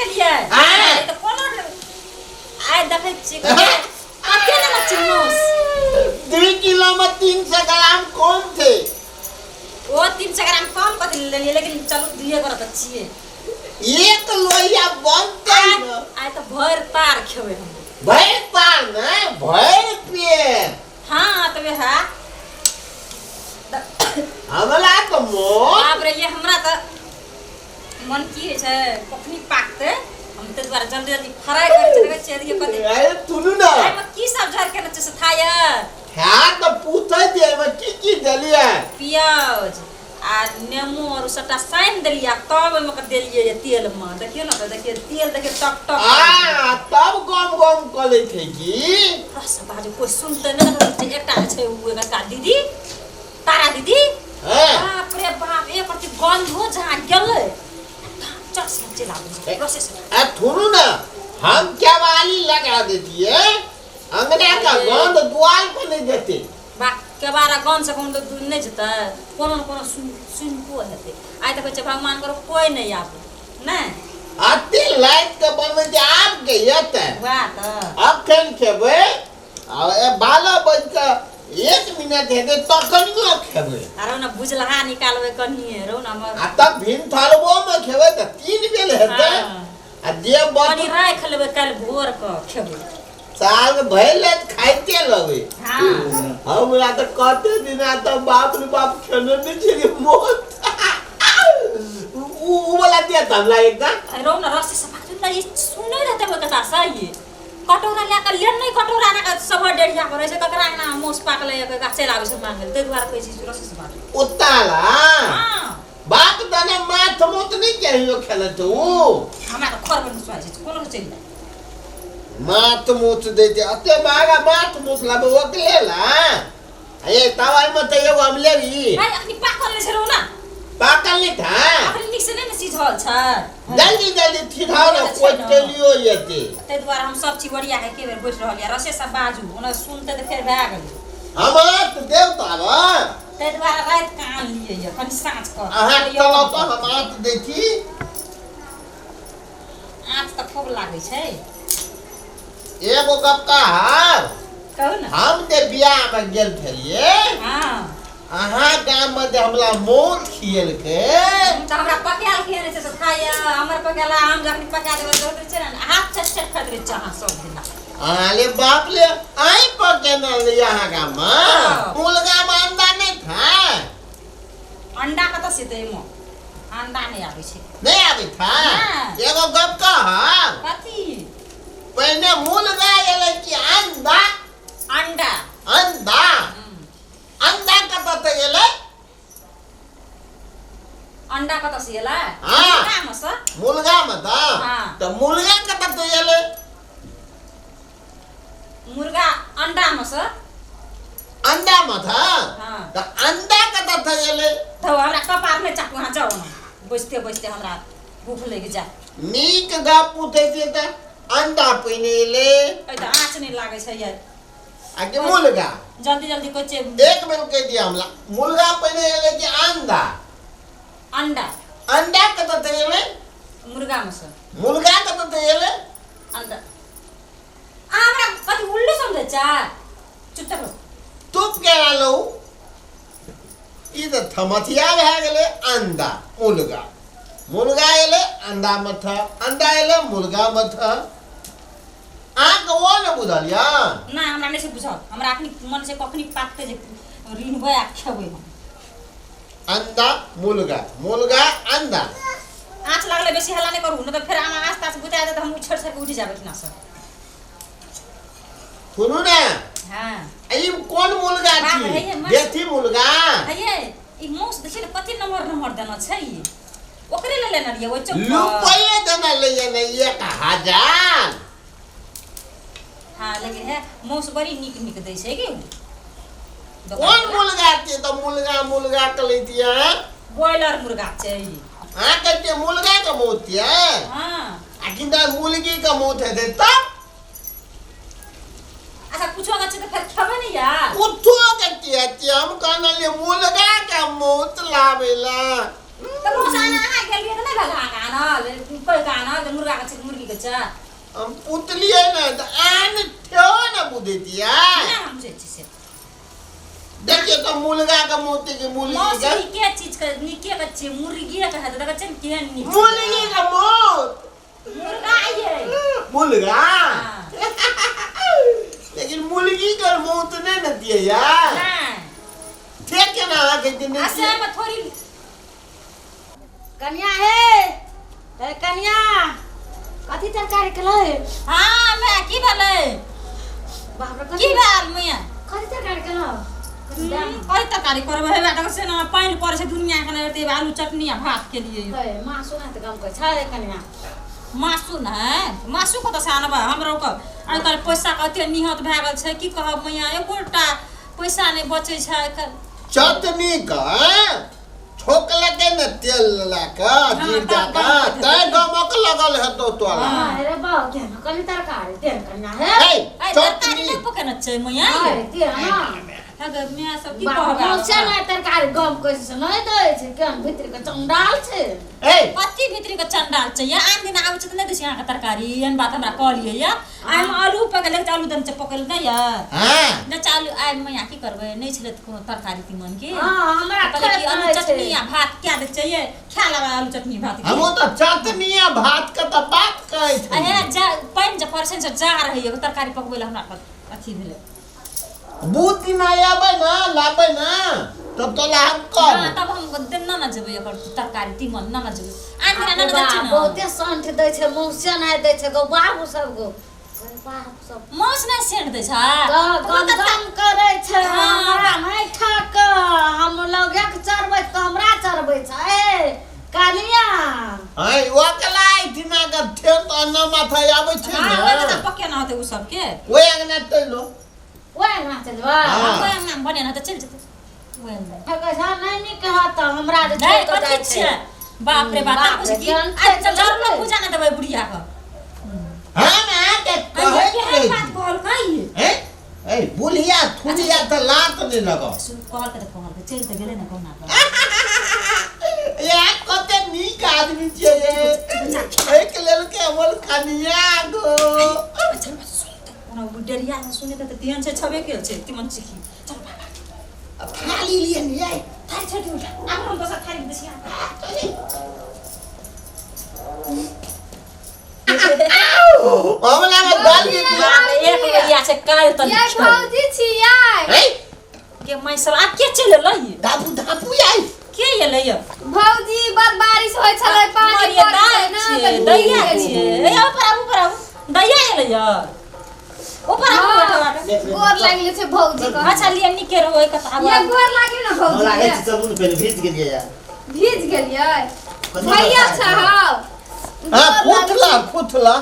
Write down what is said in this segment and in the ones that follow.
गेलियै। आँय? तऽ कोना आइ देखै छियै कते लेने छियै माउस? 2 किलो में 300 ग्राम कम थे। ओ 300 ग्राम कम कथी लेलियै, लेकिन चलू, दुइए गोरा तऽ छियै। एक लोहिया बनते आइ न। आइ तऽ भरि पार खेबै हम। भरि पार ने, भरि पेट। हँ, तऽ वएह। हमरा तऽ मोन बाप रे, ये हमरा तऽ मन की होइ छै, कखनी पाकतै हम, ताहि दुआरे जल्दी जल्दी फ्राइ करै छियै। देखै छियै एहिके कथी। अरे, सुनू ने। एहिमे की सब झर केने छै से थाह यऽ? हँ, तऽ पूछै छियै, एहिमे की की देलियै? प्याज आ नेमो आओर सबटा सानि देलियै आ तब ओहिमे के देलियै ये तेलमे। देखियौ ने तऽ, देखियौ तेल, देखियौ टक टक। आ तब गम गम करै छै की? रस बाजू, कोइ सुनतै नहि ने। एकटा छै ओ एकटा दीदी, तारा दीदी। बाप रे बाप, एक प्रति गंधो जहाँ गेलै, चट से चलि आबै छै रसे से। आ सुनू ने, हम केवाली लगा देतियै, अंगना का अरे। गंध द्वार पर नहीं देते। बा, केबारा गंध से कोनो दूर नहि जेतै, कोनो ने कोनो सुन सुनितो हेतै। आइ तऽ कहै छै भगवान करो कोइ नहि आबै नहि। अते लाइट के बनबै छै, आब के एतै? वएह तऽ। अखन खेबै आ 12 बज कऽ 1 मिनट हेतै तखनियो खेबै। आरो ने बुझलहा निकालबै कनिए रौ ने हमर। आ तब भिन थलबो मे खेबै तऽ 3 बेर हेतै। आ जे बच कनि राखि लेबै, काल्हि भोर कऽ खेबै। साल भरि ले खाइते रहबै। हमरा तऽ कते दिना तऽ बाप रे बाप खेने नहि छलियै मौत। उ उ वाला दिया तऽ हमरा एकटा। रौ ने, रस्सी से भाग ने, ई सुनै रहतै ओहि कथा सही। कटोरा लए कऽ लेन नहि, कटोरा लए कऽ सब डेढ़िया पर रहै छै। ककरा अंगना मौस पाकलै, एकरा चलि आबै छै मांगै, ताहि दुआरे कहै छी रस्सी से भाग। उताला। हँ। बाप दने माथ मोत नहि कहियो खेलत उ। हमरा तऽ खर बन सुआइ छै, कोनो चलि जाय। माथ मोत दै छै, अते महगा माथ मोत लाबे ओकले ला। ए तब मे तऽ एगो हम लेबी। भाइ, अखनी पाकल नहि छै रौ ने। पाकल नहि था। अखनी नीक से नहि ने सिझल छै। जल्दी जल्दी थिधाओ ने, कोइ चलियो जेतै। ताहि दुआरे हम सब चीज ओरिया के एके बेर बैठ रहल यऽ। रसे सब बाजू, ओना सुनते तऽ फेर भए गेलै। हम हाथ देव ताब। ताहि दुआरे राति कऽ आनलियै यऽ, कनि साँझ कऽ। अहाँ चलाउ तऽ हम हाथ दै छी। आँच तऽ खूब लागै छै। एगो गप कहब? कहू ने। हम जे बियाहमे गेल छलियै, अहाँ गाममे जे हमरा मोर खियलकै। तऽ हमरा पकायल खियेने छै से खाइए। हमर पकायल हम जखनी पका देबै तऽ होइत रहै छै ने, हाथ चट चट खाइत रहै छै अहाँ सब दिना। अरे बाप ले, आई पकेने रहियै अहाँ गाममे? हाँ। मुलगामे अंडा नहि था? अंडा कतऽ से एतै? एहिमे अंडा नहि आबै छै। नहि आबै था? नहि। एगो गप कहब? कथी? पहिने मुलगा एलै कि अंडा? अंडा। अंडा। अंडा कतऽ से एलै? अंडा कतऽ से एलै? हाँ। मुर्गामे सँ। मुलगामे तऽ हाँ। तऽ मुलगा कतऽ से एलै? मुर्गा अंडामे सँ। अंडामे था? हाँ। तऽ अंडा कतऽ से एलै? तऽ हमरा कपार नहि चाकू, अहाँ जाउ ने, बैसते बैसते हमरा भूख लागि जाय। नीक गप पूछै छियै तऽ अंडा पहिने एलै एहि तऽ आँच नहि लागै छै यार। आ कि मुर्गा? जल्दी जल्दी कहै छियै। एक बेर कहि दिअ हमरा, मुर्गा पहिने एलै कि अंडा? अंडा। अंडा कतऽ से एलै? मुर्गामे सँ। मुर्गा कतऽ से एलै? अंडा। अहाँ हमरा कथी उल्लू समझै छै? चुपचाप रहू। तुप केना लौ? ई तऽ थमथिया भए गेलै। अंडा मुर्गा, मुर्गा एलै अंडा मे था, अंडा एलै मुर्गा मे था। अहाँके ओ ने बुझल यऽ? नहि, हमरा नहि छै बुझल। हमरा अखनी मन छै कखनी पाकतै जे रिनबै आ खेबै हम। अंडा मुर्गा, मुर्गा अंडा। आँच लागलै, बेसी हल्ला नहि करू, नहि तऽ फेर अहाँ आँच ताँच बुझा देत, हम उछड़ छड़ के उठि जायब एहिठिनासँ। सुनू ने। हँ। ई कोन मुर्गा बाप छी? रे, ये मस्त। देसी मुर्गा? हे, ई मौस देखिए ने, कते नम्हर नम्हर देना छै। ई ओकरे ले लेने रहियै ओहि चौक पर। रुपये देना लैये ने 1000। हँ, लेकिन हे, मौस बड़ी नीक नीक दै छै कि उ कोन मुर्गा छियै तऽ मुर्गा मुर्गा कलै छियै? ब्रॉयलर मुर्गा छै ई। अहाँ कहै छियै मुर्गा के मौत छियै? हँ। आ कि तऽ मुर्गी के मौत हेतै तब? अच्छा, कुछो अगर छै तऽ फेर खेबै ने यार। कुछो के किया छियै? हम कहलियै मुर्गा के मौत लाबै ला। तऽ मौस आना अहाँ गेलियै तऽ नहि भेल अहाँके आनल, कोइ के आनल जे मुर्गा के छै। बच्चा हम पुतलियै ने तऽ आन ठेहो ने बुझैतियै नहि हम बुझै छी से देखियौ तऽ मुर्गा के मोती के मुर्गी मौस के नीके चीज के नीके के छियै मुर्गिए के हेतै देखै छियै ने केहन नीक छै। मुर्गी के मौत मुर्गा ये मुर्गा हाँ। लेकिन मुर्गी के मौत नहि ने दियै यार नहि ठीक केना अहाँके देने आ से छियै? मे थोड़ी कनिया हे हे कनिया कथी तरकारी केलै हाँ मैं की भेलै बाप रे की कथी भेल मैया कथी तरकारी केलौ कथी तरकारी करबै हे बेटा से ना पानि पड़ै छै दुनिया के नहि आलू चटनी आ भात के लिए हे मासु नहि तऽ गम कहै छै कनिया मासु नहि मासु कतऽसँ आनबै हमरो के आइ काल्हि पैसा कते निहत भए गेल छै की कहब मैया एकोटा पैसा नहि बचै छै आइ काल्हि चटनी के ठोकलकै ने तेल लए कऽ जीर दए कऽ तैं गमक लगल हेतौ तोरा हाँ रे बाउ केहन कनि तरकारी तेहन कनिया हे हे आइ तरकारी चटनी नहि पकेने छै मैया हे तेहन अगर माय सब की बाप कहबै मौसा नहि तरकारी गम कहै छै से नहि दै छै केहन भीतर के चंडाल छै ए कत्ती भीतरी के चंडाल छै या आन दिन आबै छै तऽ नहि दै छै अहाँके तरकारी एहन बात हमरा कहलियै या आइ हम आलू पकेलक तऽ आलू दम छै पकेल नहि या हाँ नहि चालू आइ मैया की करबै नहि छलै तऽ कोनो तरकारी तीमन के हाँ हमरा कहलियै कि खेत आलू नहि छै चटनी आ भात कए दै छै ये खा लेबै आलू चटनी भात के हमहूँ तऽ चटनी आ भात के तऽ बात कहै आ छी हे जा पानि जे पड़ै छै ने से जा रहैए तरकारी पकबै लए हमरा अथी भेलै बूथ दिना आबै ना लाबै ना तब तोला हम हाँ कहब तब हम दिन ना ना जेबै एकर तरकारी तीमन ना ना जेबै आन दिना ना ना जाइ छी बाप, ना बहुते संठ दै छै मौसे नहि दै छै गो बाबू सब गो गो बाप सब माउस नहि सेंट दै छै तऽ गम गम करै छै हाँ। हमरा नहि ठक हम लगे के चढ़बै तऽ हमरा चढ़बै छै कनिया हँ ओकला एहिठिना के ठेल तऽ अन्ना माथा आबै छै हाँ ओहि ने तऽ पकेना होतै ओ सबके ओहि अंगना चलि ओहि अंगना चलबै हाँ। ओहि अंगना मे बनेना तऽ चलि जेतै ओहि अंगना ठकै छै नहि नीक हत तऽ हमरा जे नहि छोड़ि कऽ कथी जाइ छै छियै बाप रे बाप बाप तब रे, की केहन आज छै जरूर पूजा नहि देबै बुढ़िया के हम अहाँके कहैत केहन रहै बात छी कहलकै हैं? ए बुढ़िया थुरिया तऽ लात नहि लगौ सुन कहलकै तऽ कहलकै चलि तऽ गेलै ने कहुना कऽ यार कते नीक आदमी छियै ये एहिके लेल के हमर कनिया गो अच्छा सुन तऽ ओना ओ डरिया से सुने तऽ तेहन छै छबे के छै तिमन चिखी चल बाबा थाली लिए ने ये थारी छोड़ उठा आब हम दोसर थारी दै छी हमरा में दाल के बाप रे, एक भैया छै काल्हि तक ये भौजी छियै हे के मैं सब आब के चलि एलै धापू धापू आई के एलै यौ भौजी बड़ बारिश होइ छलै पानी पड़ै छै ने तऽ दैया भीग छियै गेलियै। ए ऊपर आबू ऊपर आबू दैया एलै यौ ऊपर आबू हाँ। बैठो बाटे गोर लागले छै भौजी के अच्छा लिए निके रहो एक कथा ये गोर लागली ने हमरा भौजी लागै के छै चलू ने पहिले भीज गेलियै यार भीज गेलियै कथी भैया बरसात छै है? हौ हां गोर लागै खुथला खुथला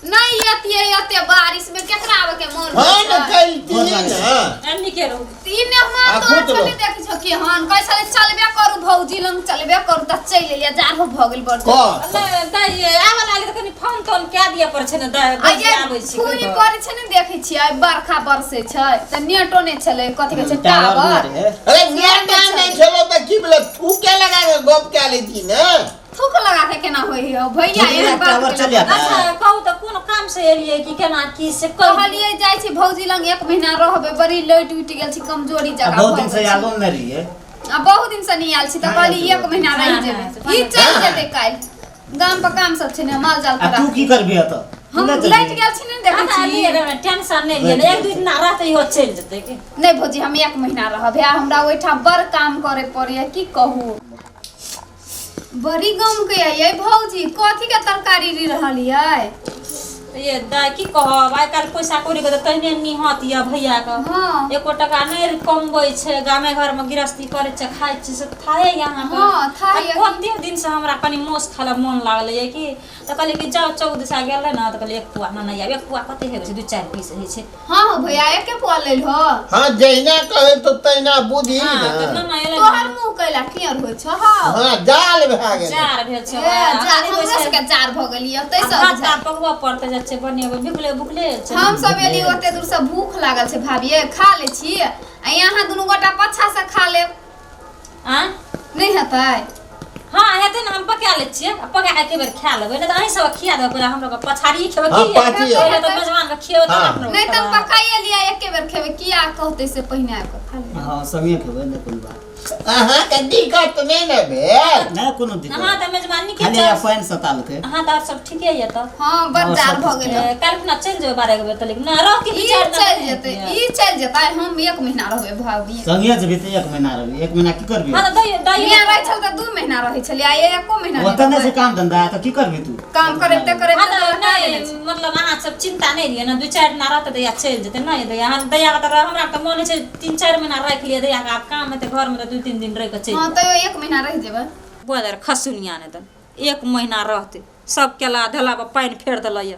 नहीं एतियै एते बारिश में केकरा आवे के मन हाँ न कैलती गोर लागै ना निके रहो तीन हमार आ, तो खुद छले रहो। देखै छौ कि हन कहै छले चलबे करू भौजी लंग चलबे करू त चलि एलियै जाड़ो भऽ गेल बड़ कह नहि दाइ आबऽ लागलै तऽ कनि फोन तोन कए दिअ पड़ै छै ने दाइ आ ये आबै छी फूल पड़ै छै ने देखै छियै बरखा बरसै छै तऽ नेटो नहि छलै कथी कहै छै टावर टावर नहि रहै अरे नेटा नहि छलो तऽ की भेलै थूके लगा के गप कए लेती ने थूक लगा के केना होई हो भैया थूक एहन लगा बात टावर केना चलि जाता। अच्छा कहू तऽ कोन काम से एलियै कि केना की से कहू कहलियै जाइ छी भौजी लंग एक महीना रहबै बड़ी लैट उठि गेल छी कमजोरी आ जकाँ बहुत भऽ दिन से गेल छी। आलो नहि रहियै आ बहुत दिन से नहि आयल छी तऽ हाँ, कहली एक महीना रहि हाँ, जेबै हाँ, ई चलि जेतै काल्हि गाम पर काम सब छै ने माल जाल आ के तू की करबी एतऽ तू हम नहि लैट चलबही? गेल छी ने देखै अच्छा छी लिए टेंशन नहि लिअ एक दू दिन रहतै इहो चलि जेतै की नहि भौजी हम एक महीना रहब हे हमरा ओहिठाम बड़ काम करे पड़ैया की कहू बड़ी गम के ये भौजी कथी के तरकारी री रहल ये ये दाइ की कहब आइ काल्हि पैसा कौड़ी के तऽ तहने निहत यऽ भैया के हाँ एको टका नहि कमबै छै गामे घरमे गृहस्थी करै छै खाइ छै से थाहे यऽ अहाँके हाँ, थाहे यऽ। कते दिन से हमरा कनि मासु खाय लए मोन लागलै यऽ कि तऽ कहलियै कि जाउ चौक दिशा गेल रहै ने तऽ कहलियै एक पुआ नेने आयब एक पुआ कते होइ छै दू चारि पीस होइ छै हाँ हो भैया एके पुआ लेल हो हाँ जहिना कहै तो तहिना बुझी हाँ ने तऽ नेने एलै तोहर मुंह कैला टियर होइ छौ हौ हाँ जाल भए गेलै चार भेल छै ए, आ जार कनि हमरो बैसल- सबके जार भऽ गेल यऽ तै आ सब भात बुझाइ। तात पकबऽ पड़तै जाइ छै बनेबै भुखले भुखले छै हम सब एली ओते दूर से भूख लागल छै भाभिये खा ले छी आ यहाँ दुनू गोटा पाछा से खा लेब आँय नहि हेतै हाँ हेतै ने, हम पका लै छियै आ पका के एके बेर खा लेबै, नहि तऽ अहीं सब खिया देबै। पहिले हमरो के पछाड़ी खेबै हाँ, की? पाछी। पहिले तऽ मेजबान के खिएबै तब अपनो नहीं तऽ खेबै। पकाइए लिअ, एके बेर खेबै। किया कहतै से पहिने आबि कऽ खा लिअ। हँ, संगे खेबै, नहि कोनो बात। अहाँके दिक्कत नहि ने भेल? नहि कोनो दिक्कत। अहाँ तऽ मेजबानी के खाली चल पानि सतालकै। अहाँ तऽ आओर सब ठीके यऽ तऽ? हँ, बड़ हाँ, जाड़ सब भऽ गेल। काल्हि खुना चलि जेबै 12 बजे तक ना रह के ई विचार चलि जेतै, ई चलि जेतै, हम एक महीना रहबै भाभी। संगे जेबही तऽ एक महीना रहबी, एक महीना की करबी? हाँ तऽ दही दही मियाँ रहै छल तऽ 2 महीना रहै छलियै, आ एको महीना नहि ओतऽ नहि छै रहबै। काम धंधा तऽ की करबी तू? काम करैते करैते हाँ तऽ तऽ हटा नहि देने छै। मतलब अहाँ सब चिंता नहि लिअ ने, 2-4 दिना रहतै दैया चलि जेतै। नहि दैया, हम दैया के तऽ हमरा तऽ मन होइ छै 3-4 महीना राखि लिअ दैया के। आब काम हेतै घरमे तऽ 2-3 दिन रहि कऽ चलि हँ जायब। तैयो एक महीना रहि जेबै। बुआ खसुनिया नहि तऽ एक महीना रहतै, सब केला धेला पर पानि फेर देलैया।